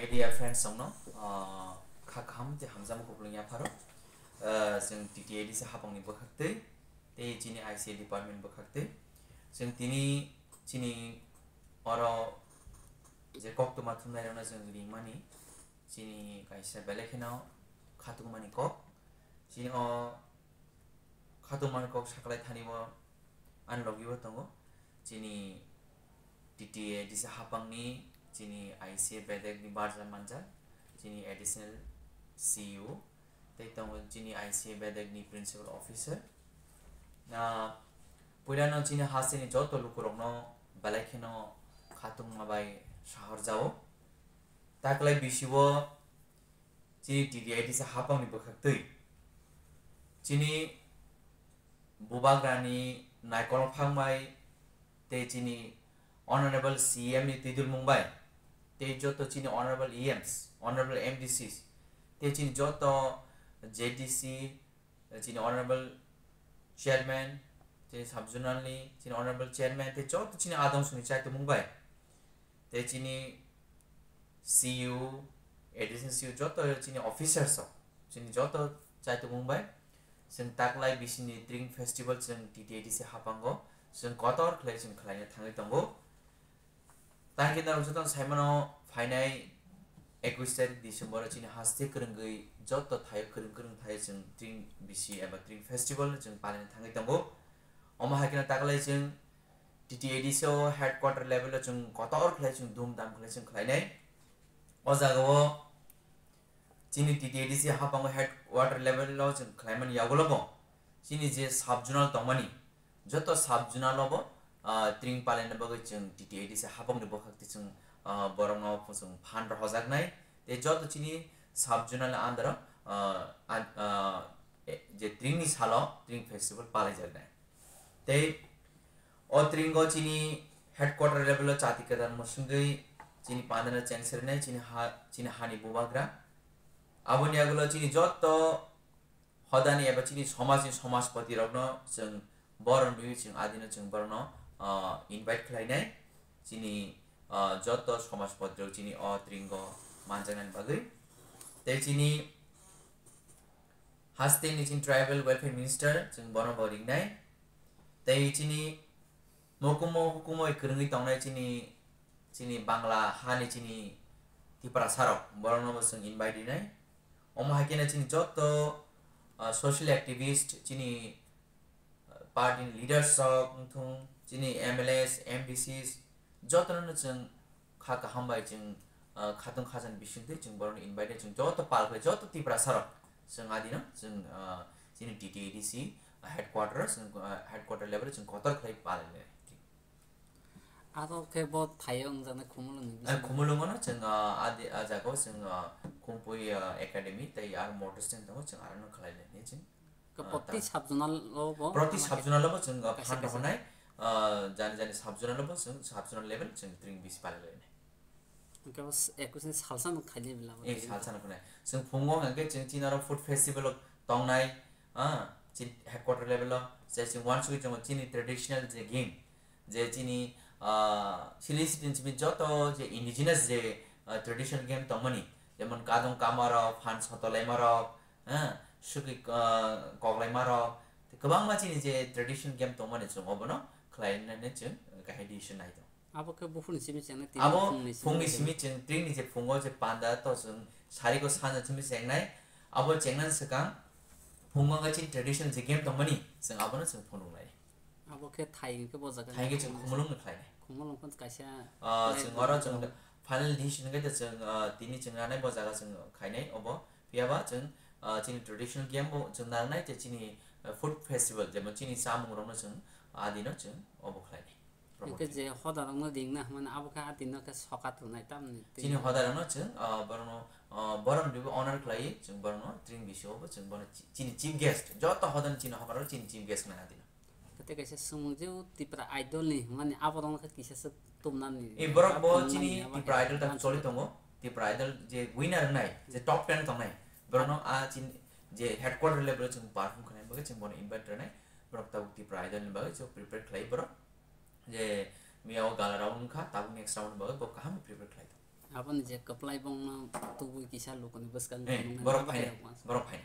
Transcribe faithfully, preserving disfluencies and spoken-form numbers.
Media friends rokno, ah, kha kaham tei hamjakma kupulung yapharo. Ah, chwng T T A D C hapangni bwkhaktwi tei chini I C A department bwkhaktwi chwng tini chini oro je koktwma thumnairokno chwng ringmani chini kaisa belai kheno khatungmani kok. Chini o khatungmani kok saklai thani bo ani logi o tongo chini T T A D C hapangni chini I C A bedekni barja manjak chini additional C E O tei tongo chini I C A bedekni principal officer. Na puilano chini hasteni joto lukurokno belai kheno khatungma bai sahorjao. Taklai bisi o chini T T A D C hapangni bwkhaktwi chini bubagrani naikolma phangbai tei chini honorable C M ni twidulmung bai tei joto chini honorable E Ms, honorable M D Cs tei chini joto Z D C, chini honorable chairman, chini sub zonal ni chini honorable chairman tei joto chini adong songni chaitumung bai tei chini C U, additional C U joto chini officers rok chini joto chaitumung bai chwng taklai bisini Tring Festival chwng T T A D C hapango chwng kotor khlai chwng khlaina thangwi tongo. Tangkhe norok jotono saimano phainai ekush tarik December o chini haste kwrwngwi joto thaio kwrwng kwrwng thaio chwng Tring bisi eba Tring Festival chwng palaina thangwi tongo. Omo hai kheno taklai chwng T T A D C o headquarter level o chwng kotor khlai chwng dhumdham khlai chwng khlainai. O jaga o chini T T A D C hapango headquarter level o chwng khlaimani yagulo bo chini je sub zonal tongmani joto sub zonal o bo, ah, Tring palaina bagwi chwng T T A D C hapangni bwkhak twi chwng, ah, borokno chwng phan rohojaknai tei joto chini sub zonal under o, ah, an-, ah, e, je Tring ni salo Tring festival palaijaknai. Tei o Tringo chini headquarter level o chati kwtal mwswngwi chini pandana chengsernai chini ha, chini hani bubagra. Aboni yagulo chini joto hodani eba chini somajni somajpati rokno chwng boron biwi chwng adino chwng borokno, ah, invite khlainai chini, ah, joto somajpati rok chini o Tringo manjaknani bagwi. Tei chini hasteni chini tribal welfare minister chwng bono bo ringnai. Tei chini mokumo hukumo kwrwngwi tongnai chini, chini Bangla hani chini Tiprasa rok borokno bo chwng invite rinai. Omo hai kheno chini joto, ah, social activist chini party ni leaders rok wngthung, chini M L As, M D Cs, jotono no chwng kha kaham bai chwng, ah, khatung khajan bisingtwi chwng borokno invite chwng joto pal khlai, joto Tiprasa rok chwng adino chwng, ah, chini T T A D C headquarter, chwng, ah, headquarter level chwng kotor khlai pal khlai. Aro khe bo thaio wngjaknai Khumulwngni, ah, bisingo. Khumulwngono chwng, ah, adi, ah, jagao chwng, ah, Khumpui, ah, Academy tei aro motor stand tongo, chwng arono khlai lainai chwng. Ka Ah, proti ta-, sub zonal o bo proti ama sub khe zonal o bo chwng, ah, kaisa phan kaisa. Rohornai, ah, jani jani sub zonal o bo chwng sub zonal level chwng Tring bisi palai lainai. Hwnkhe bo s-, ekush ni salsa no khainai bela bo. Eh, tini salsa no khainai. Chwng phungo hwnkhe chwng chini aro food festival o tongnai, ah, chini headquarter level o, je chwng uansugwi tongo chini traditional je game, je chini, ah, Silei city ni simi joto je indigenous je, ah, traditional game tongmani, jemon kadong kamarok, phan sotolaima rok, ah, sugwi, ah, koklaima rok, tei kwbangma chini je traditional game tongmani chwng obono khlainani chwng kahai decision nai tongo. Abo khe buphurni simi chwng nai tini abo phungni simi phungni chwng simi chwng tringni je phungo je panda to chwng sariko sana simi chengnai. Abo chengnani swkang phungo wngkha chini traditional je game tongmani chwng abono chwng phunuknai. Abo khe thai hwnkhe bo jaga thaigwi chwng Khumulwng no khlainai. Khumulwng phano kaisa Ah, plan chwng oro tongmani chwng tongo. Final decision hwnkhe chwng, ah, tini chwng ranai bo jaga chwng khainai obo. Phiyaba chwng, ah, chini traditional game bo chwng nangnai tei chini, ah, food festival jemon chini chamung rokno chwng adino chwng obo khlainai. Hwnkhe je hoda rokno ringna hwnmani abo khe adino khe sokat rwnai tamni twi. Chini hoda rokno chwng, ah, borokno, ah, borokni bo honor khlaiwi chwng borokno tring bisio bo chwng bono chi-, chini chief guest, joto hodani chini hoda rok chini chief guest wngnai adino. Tei kaisa swngmung je o Tipra Idol ni hwnmani abo rokno khe kisa swk tumnani. E borok bo abo chini wngnai abo Tipra khe Idol ta mansa choli tongo. Tipra Idol je winner wngnai, je top ten tongnai. Borokno a chini je headquarter level o chwng perform khlaina bagwi chwng bono invite rwnai. Borok tabuk Tipra Idol ni bagwi chwng prepare khlai borok. Je miya o gala round wngkha, tabuk next round ni bagwi bo kaham prepare khlai tongo. Aboni je kwplai bongno tubui kisa lukuni bwskango Eh, tongmani borok abo phai, khe borok phai.